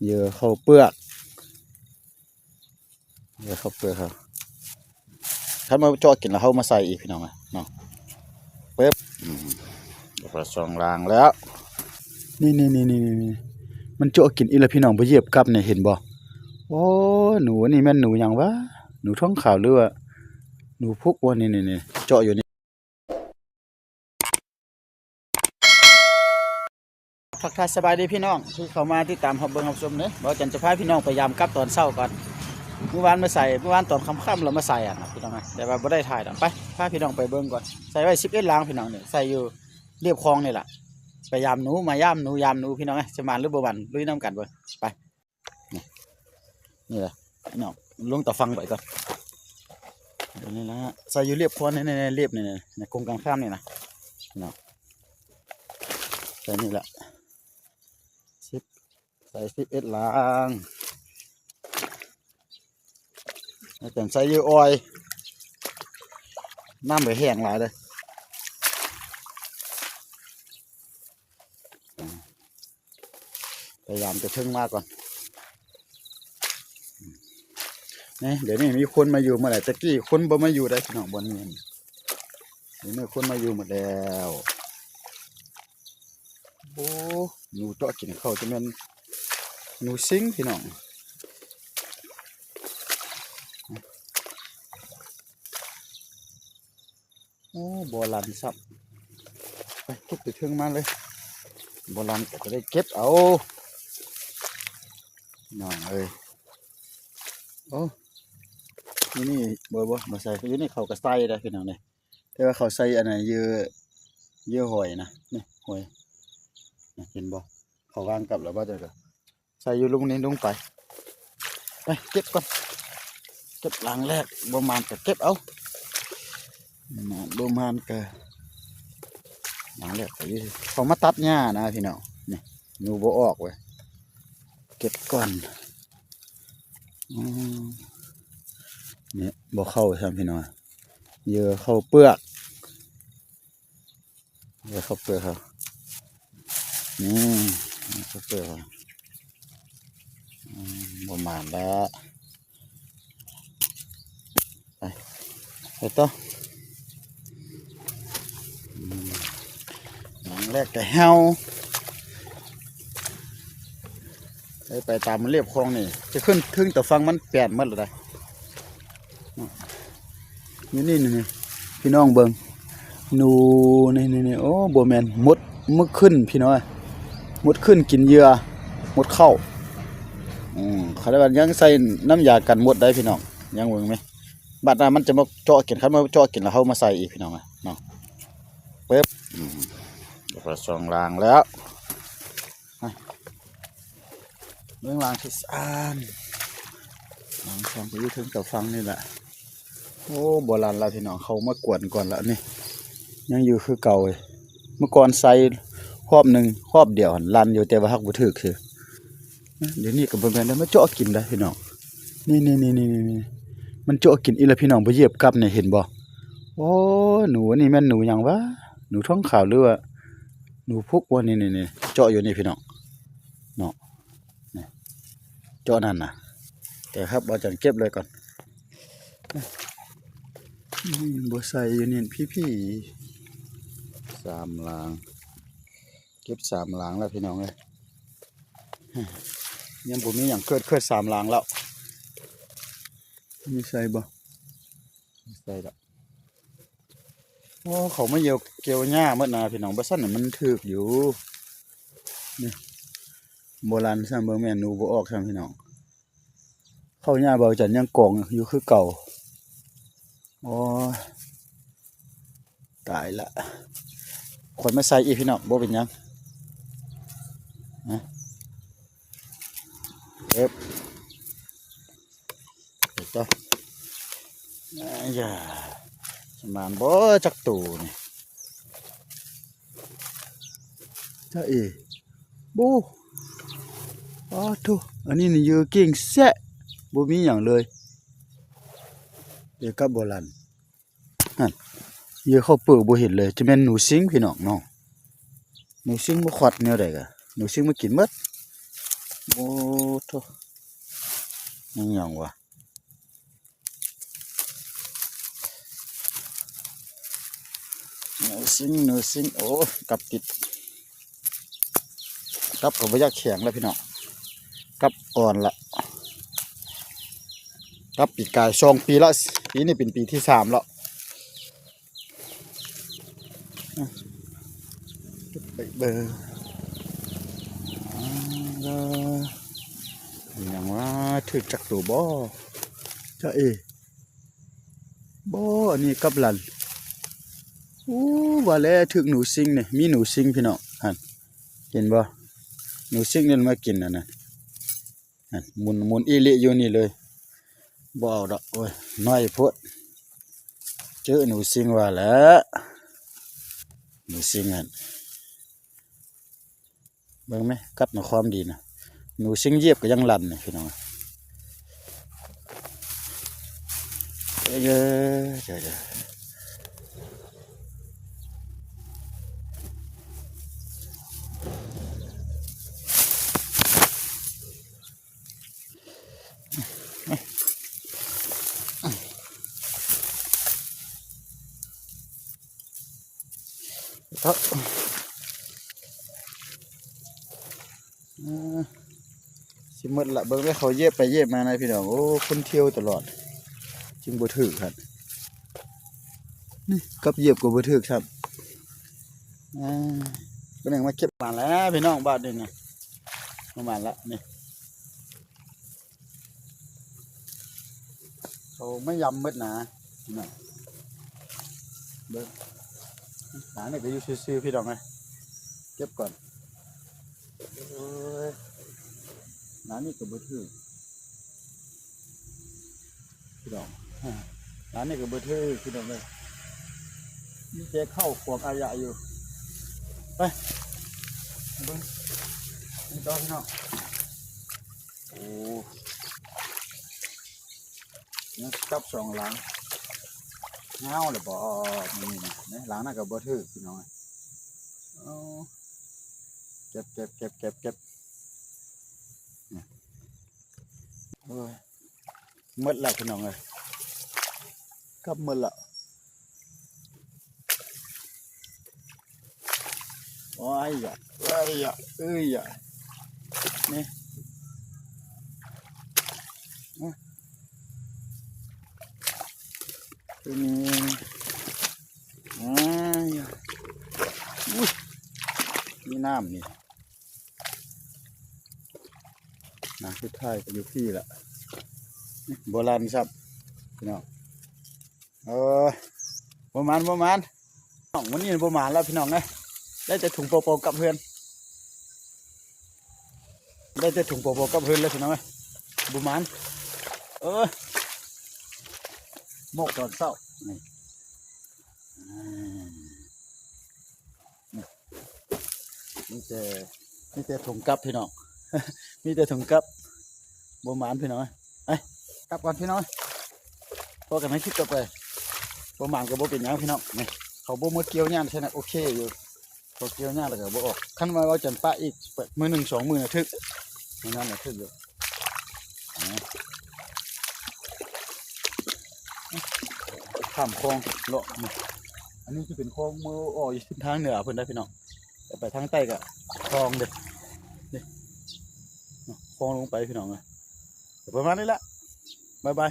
ເຫຍື່ອເຂົ້າເປືອກ ເຫຍື່ອເຂົ້າເປືອກເຮົາ ຄັນມາເຈາະກິນແລ້ວເຮົາມາໃສ່ອີກ ພີ່ນ້ອງເອີຍເນາະ. ປຶບ ອືມ ໄດ້ປາສອງລາງແລ້ວ ນີ້ໆໆໆ ມັນເຈາະກິນອີກແລ້ວ ພີ່ນ້ອງ ບໍ່ຢຽບກັບນີ້ ເຫັນບໍ່? ໂອ້ ໜູ ອັນນີ້ແມ່ນໜູຫຍັງຫວາ? ໜູທອງຂາວ ຫຼືວ່າໜູພຸກບໍ່? ນີ້ໆໆ ເຈາະຢູ່ນີ້. ທັກທາຍສະບາຍດີພີ່ນ້ອງທີ່ເຂົ້າມາຕິດຕາມຮັບເບິ່ງຮັບຊົມເດີ. ບ່າວຈັນຈະພາພີ່ນ້ອງໄປຢາມກັບຕອນເຊົ້າກ່ອນ. ມື້ວານມາໃສ່ ມື້ວານຕອນຄ່ຳໆ ລະມາໃສ່ຫັ້ນນະ ພີ່ນ້ອງນະ ແຕ່ວ່າບໍ່ໄດ້ຖ່າຍດອກ. ໄປ ພາພີ່ນ້ອງໄປເບິ່ງກ່ອນ. ໃສ່ໄວ້ສິບເອັດລາງ ພີ່ນ້ອງ ນີ້ ໃສ່ຢູ່ລຽບຄອງນີ້ລະ. ໄປຢາມໜູ ມາຢາມໜູ ຢາມໜູ ພີ່ນ້ອງເອີຍ ຈະໝານຫຼືບໍ່ໝານ ລຸຍນຳກັນເບິ່ງ ໄປ. ນີ້ ນີ້ແຫຼະ ເນາະ ລົງຕາຝັ່ງໄປກ່ອນ. ດຽວນີ້ລະ ໃສ່ຢູ່ລຽບຄອນ ໃນ ໃນ ໃນລຽບນີ້ ໃນກົງກັນຂ້າມນີ້ນະ ເນາະ ໃສ່ນີ້ລະ ສິບ ໃສ່ສິບເອັດລາງ. ອາຈານໃສ່ເຫຍື່ອອອຍ ນ້ຳໄປແຫ້ງຫຼາຍເດີ. ພະຍາຍາມຈະເທິງມາກ່ອນ. ນີ້ ດຽວນີ້ມີຄົນມາຢູ່ໝົດແລ້ວ ແຕ່ກີ້ຄົນບໍ່ມາຢູ່ໄດ໋ ພີ່ນ້ອງ ບ່ອນນີ້ ດຽວນີ້ຄົນມາຢູ່ໝົດແລ້ວ. ໂອ້ ໜູເຈາະກິນເຂົ້າ ຈະແມ່ນໜູຊິງ ພີ່ນ້ອງ. ໂອ້ ບໍ່ລັນຊ້ຳ ໄປເກັບໄປເທິງມາເລີຍ. ບໍ່ລັນກໍຈະໄດ້ເກັບເອົາ ນ້ອງເອີຍ. ໂອ້ ຢູ່ນີ້ ບໍ່ ບໍ່ ບໍ່ໃສ່ ຢູ່ນີ້ເຂົາກໍໃສ່ໄດ໋ ພີ່ນ້ອງເດ້. ແຕ່ວ່າເຂົາໃສ່ອັນນັ້ນ ເຫຍື່ອ ເຫຍື່ອຫອຍນະ ນີ້ຫອຍ ເຫັນບໍ່? ເຂົາວາງກັບແລ້ວ ບ່າວຈັນກໍໃສ່ຢູ່ລຸງນີ້ ລົງໄປ. ໄປເກັບກ່ອນ ເກັບລາງແລກ ບໍ່ໝານກໍເກັບເອົາ ບໍ່ໝານກໍ ລາງແລກກໍຢູ່ ເຂົາມາຕັດຫຍ້ານະ ພີ່ນ້ອງ. ນີ້ ໜູບໍ່ອອກເວີຍ ເກັບກ່ອນ. ອືມ ນີ້ບໍ່ເຂົ້າຊ້ຳ ພີ່ນ້ອງ ເຫຍື່ອເຂົ້າເປືອກ. ເຫຍື່ອເຂົ້າເປືອກເຮົາ ນີ້ ເຫຍື່ອເຂົ້າເປືອກເຮົາ ອືມ ບໍ່ໝານແລ້ວ. ໄປ ໄປຕໍ່ ອືມ ຫຼັງແລກກໍແຫ້ວ. ໄປ ໄປຕາມລຽບຄອງນີ້ ຈະຂຶ້ນເທິງຕາຝັ່ງມັນແປນໝົດແລ້ວໄດ໋. ນີ້ ນີ້ ນີ້ ພີ່ນ້ອງເບິ່ງ ໜູ ນີ້ ນີ້ ນີ້ ໂອ້ ບໍ່ແມ່ນ ມົດ ມົດຂຶ້ນ ພີ່ນ້ອງ ມົດຂຶ້ນກິນເຫຍື່ອ ມົດເຂົ້າ. ອືມ ເຂົາເອີ້ນວ່າຍັງໃສ່ນ້ຳຢາກັນມົດໄດ້ ພີ່ນ້ອງ ຍັງເບິ່ງແມະ. ບາດໜ້າມັນຈະມາເຈາະກິນ ຄັນມາເຈາະກິນແລ້ວເຮົາມາໃສ່ອີກ ພີ່ນ້ອງເນາະ. ປຶບ ອືມ ໄດ້ປາສອງລາງແລ້ວ. ເບິ່ງລາງທີສາມ ລາງສອງກໍຢູ່ເທິງຕາຝັ່ງນີ້ແຫຼະ. ໂອ້ ບໍ່ລັນລະ ພີ່ນ້ອງ ເຂົາມາກວນກ່ອນລະນີ້ ຍັງຢູ່ຄືເກົ່າເລີຍ. ເມື່ອກ່ອນໃສ່ຮອບໜຶ່ງ ຮອບດຽວຫັ້ນ ລັນຢູ່ ແຕ່ວ່າຫາກບໍ່ຖືກຊື່. ດຽວນີ້ກໍບໍ່ແມ່ນໄດ້ມາເຈາະກິນໄດ໋ ພີ່ນ້ອງ. ນີ້ໆໆໆ ມັນເຈາະກິນອີກແລ້ວ ພີ່ນ້ອງ ບໍ່ຢຽບກັບນີ້ ເຫັນບໍ່? ໂອ້ ໜູ ອັນນີ້ແມ່ນໜູຫຍັງຫວາ? ໜູທອງຂາວ ຫຼືວ່າໜູພຸກບໍ່? ນີ້ໆໆ ເຈາະຢູ່ນີ້ ພີ່ນ້ອງເນາະ. ນີ້ ເຈາະນັ້ນນະ ແຕ່ຄັບ ບ່າວຈັນເກັບເລີຍກ່ອນ. ອືມ ບໍ່ໃສ່ຢູ່ນີ້ ພີ້ໆ ສາມລາງ ເກັບສາມລາງແລ້ວ ພີ່ນ້ອງເອີຍ. ຍັງບໍ່ມີຫຍັງເກີດຂຶ້ນ ສາມລາງແລ້ວ. ມີໃສ່ບໍ່? ມີໃສ່ລະ. ໂອ້ ເຂົາມາເຫຍື່ອກ່ຽວຫຍ້າໝົດນະ ພີ່ນ້ອງ. ບໍ່ຊັ້ນມັນຖືກຢູ່. ນີ້ ບໍ່ລັນຊ້ຳ ເບິ່ງແມ່ນໜູບໍ່ອອກຊ້ຳ ພີ່ນ້ອງ. ເຂົ້າຫຍ້າບ່າວຈັນຍັງກອງຢູ່ຄືເກົ່າ. ໂອ້ຍ ຕາຍລະ. ຂ້ອຍມາໃສ່ອີກ ພີ່ນ້ອງ ບໍ່ເປັນຫຍັງ. ນະ ເອີບ ໄປຕໍ່. ອາຢາ ຊິໝານບໍ່ຈັກໂຕນີ້? ຈາເອ ໂອ້ ອ້າໂທ້ ອັນນີ້ນີ້ເຫຍື່ອເກັ່ງແຊະ ບໍ່ມີຫຍັງເລີຍ. ເຫຍື່ອກັບບໍ່ລັນ ຫັ້ນ ເຫຍື່ອເຂົ້າເປິກບໍ່ເຫັນເລີຍ. ຈະແມ່ນໜູຊິງ ພີ່ນ້ອງເນາະ. ໜູຊິງມາຄວັດແນວໃດກະ ໜູຊິງມາກິນໝົດ. ໂອ້ໂທ້ ອີ່ຫຍັງວະ? ໜູຊິງ ໜູຊິງ ໂອ້ຍ ກັບຕິດ ກັບກໍບໍ່ຢາກແຂງແລ້ວພີ່ນ້ອງ ກັບອ່ອນລະ ກັບປີກາຍສອງປີລະ ປີນີ້ເປັນປີທີສາມແລ້ວ. ໄປເບິ່ງ ອ້າ ອີ່ຫຍັງວະ ຖືກຈັກໂຕບໍ່ ຈະເອ ບໍ່ ອັນນີ້ກັບຫຼັນ ໂອ້ ວ່າແລ້ວ ຖືກໜູຊິງນີ້ ມີໜູຊິງພີ່ນ້ອງ ຫັ້ນ ເຫັນບໍ່ ໜູຊິງນີ້ມາກິນອັນນັ້ນ ຫັ້ນ ໝຸນ ໝຸນອີ່ຫຼີຢູ່ນີ້ເລີຍ ບໍ່ເອົາດອກ ໂອ້ຍ ນ້ອຍໂພດ ເຈີໜູຊິງວ່າແລ້ວ ໜູຊິງຫັ້ນ ເບິ່ງແມ ກັດໜູຄວາມດີນະ ໜູຊິງຢຽບກໍຍັງຫຼັນນີ້ພີ່ນ້ອງ ເອີ ເອີ ເອີ. ເອີ ຊິໝົດລະ ເບິ່ງເດ້ ເຂົາຢຽບໄປຢຽບມານະພີ່ນ້ອງ ໂອ້ ຄົນທ່ຽວຕະຫຼອດ ຈຶ່ງບໍ່ຖືກຫັ້ນ ນີ້ ກັບຢຽບກໍບໍ່ຖືກຊ້ຳ ອ່າ ກໍຍັງມາເກັບມາແລ້ວພີ່ນ້ອງ ບາດນີ້ນະ ປະມານລະນີ້ ເຂົາມາຢຳໝົດນະ ນີ້ນະ ເບິ່ງ ອັນນີ້ກໍຢູ່ຊື່ໆ ພີ່ນ້ອງເອີຍ ເກັບກ່ອນ ໂອ້ຍ ອັນນີ້ກໍບໍ່ຖືກ ພີ່ນ້ອງ ອັນນີ້ກໍບໍ່ຖືກ ພີ່ນ້ອງເອີຍ ມີແຕ່ເຂົ້າຂວາງອາຍະຢູ່ ໄປ ເບິ່ງ ນີ້ຕໍ່ ພີ່ນ້ອງ ໂອ້ ຍັງກັບສອງຫຼັງ ຍາວແລ້ວບໍ່ ນີ້ນະ ຫຼັງນັ້ນກໍບໍ່ຖືກ ພີ່ນ້ອງ ເອົາ ເກັບ ເກັບ ເກັບ ເກັບ ເກັບ ໂອ້ຍ ໝົດແລ້ວພີ່ນ້ອງເອີຍ ກັບໝົດລະ ໂອ້ຍຢະ ເອີຍຢະ ເອີຍຢະ ນີ້ ຕົວນີ້ ໂອ້ຍ ອຸ້ຍ ມີນ້ຳນີ້ ນະ ສຸດທ້າຍກໍຢູ່ພີ້ລະ ບໍ່ຫຼັ່ນຊ້ຳ ພີ່ນ້ອງ ເອີ ບໍ່ໝານ ບໍ່ໝານ ນ້ອງ ມື້ນີ້ບໍ່ໝານແລ້ວພີ່ນ້ອງເອີຍ ໄດ້ແຕ່ຖົງເປົ່າໆກັບເຮືອນ ໄດ້ແຕ່ຖົງເປົ່າໆກັບເຮືອນແລ້ວພີ່ນ້ອງເອີຍ ບໍ່ໝານ ເອີ ໝົກຕອນເຊົ້າ ນີ້ ອືມ ນີ້ ມີແຕ່ ມີແຕ່ຖົງກັບພີ່ນ້ອງ ມີແຕ່ຖົງກັບ ບໍ່ໝານພີ່ນ້ອງ ໄປ ກັບກ່ອນພີ່ນ້ອງ ພໍ້ກັນໃນຄລິບຕໍ່ໄປ ບໍ່ໝານກໍບໍ່ເປັນຫຍັງພີ່ນ້ອງ ນີ້ ເຂົາບໍ່ມາກ່ຽວຫຍ້າໃສ່ນະ ໂອເຄຢູ່ ພໍກ່ຽວຫຍ້າແລ້ວກໍບໍ່ອອກ ຄັນວ່າເວົ້າຈັນປະອີກ ມື້ໜຶ່ງສອງມື້ນະຖືກ ມື້ນັ້ນນະຖືກຢູ່ ຂ້າມຄອງເລາະ ອັນນີ້ຈະເປັນຄອງເມືອອອກຢູ່ເສັ້ນທາງເໜືອເພິ່ນໄດ໋ພີ່ນ້ອງ ແຕ່ໄປທາງໃຕ້ກໍຄອງເດ້ ນີ້ ຄອງລົງໄປພີ່ນ້ອງເອີຍ ປະມານນີ້ແຫຼະ ບາຍບາຍ.